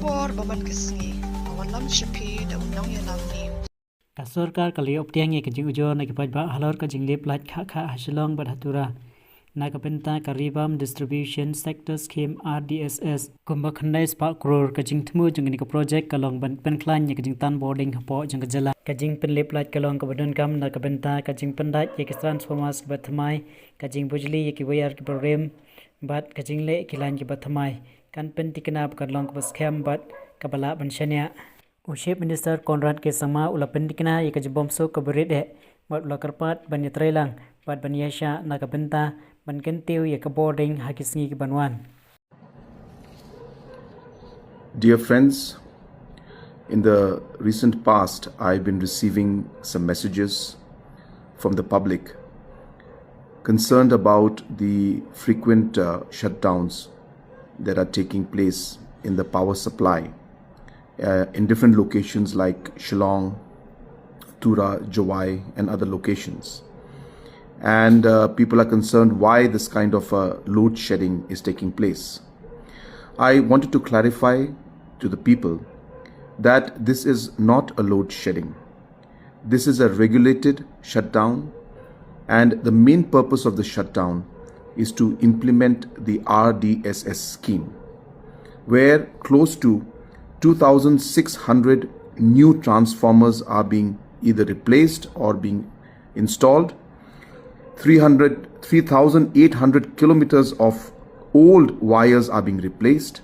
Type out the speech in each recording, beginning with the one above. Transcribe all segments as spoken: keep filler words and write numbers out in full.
Por ba man ka sngi, ka wallam sha phi da u Nongïalam News. Ka sorkar ka la ïoh pdiang ïa ka jingujor na ki paidbah halor ka jinglip light khah khah ha Shillong bad ha Tura, na ka bynta ka Revamped Distribution Sector Scheme, R D S S. Kumba khyndai spah klur. Ka jingthmu jong kane ka project ka long ban pynkhlaiñ ïa ka jingtan bording hapoh jong ka jylla. Ka jingpynlip light ka long kaba donkam na ka bynta ka jingpyndait ïa ki transformers kiba thymmai, ka jingbujli ïa ki wire kiba rim, bad ka jingleh ki line kiba thymmai. Kan pyntikna ba kan long kaba skhem bad kaba lah ban shaniah. U Chief Minister Conrad K Sangma u la pyntikna ïa ka jingbymsuk kaba rit eh, bad u la kyrpad ban ïatreilang bad ban ïaishah na ka bynta ban kyntiew ïa ka bording ha ki sngi kiban wan. Dear friends, in the recent past, I've been receiving some messages from the public concerned about the frequent uh, shutdowns that are taking place in the power supply uh, in different locations like Shillong, Tura, Jowai, and other locations. And uh, people are concerned why this kind of uh, load shedding is taking place. I wanted to clarify to the people that this is not a load shedding. This is a regulated shutdown, and the main purpose of the shutdown is to implement the R D S S scheme, where close to two thousand six hundred new transformers are being either replaced or being installed. Three hundred, three thousand eight hundred kilometers of old wires are being replaced.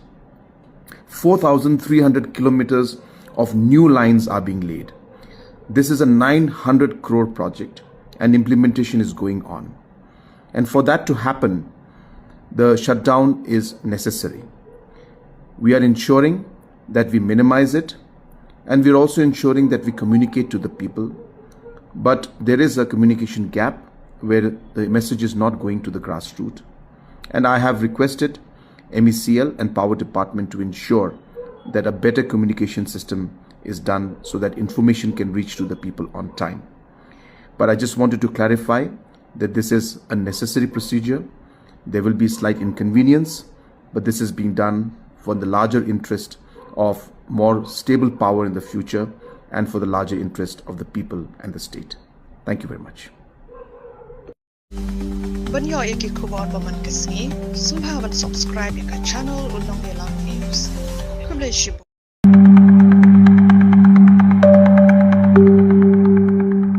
Four thousand three hundred kilometers of new lines are being laid. This is a nine hundred crore project and implementation is going on. And for that to happen, the shutdown is necessary. We are ensuring that we minimize it, and we are also ensuring that we communicate to the people. But there is a communication gap where the message is not going to the grassroots. And I have requested M E C L and Power Department to ensure that a better communication system is done so that information can reach to the people on time. But I just wanted to clarify that this is a necessary procedure. There will be slight inconvenience, but this is being done for the larger interest of more stable power in the future and for the larger interest of the people and the state. Thank you very much. Ban ïoh ïa ki khubor ba man ka sngi, sngewbha ban subscribe ïa ka channel U Nongïalam News. Khublei shibun.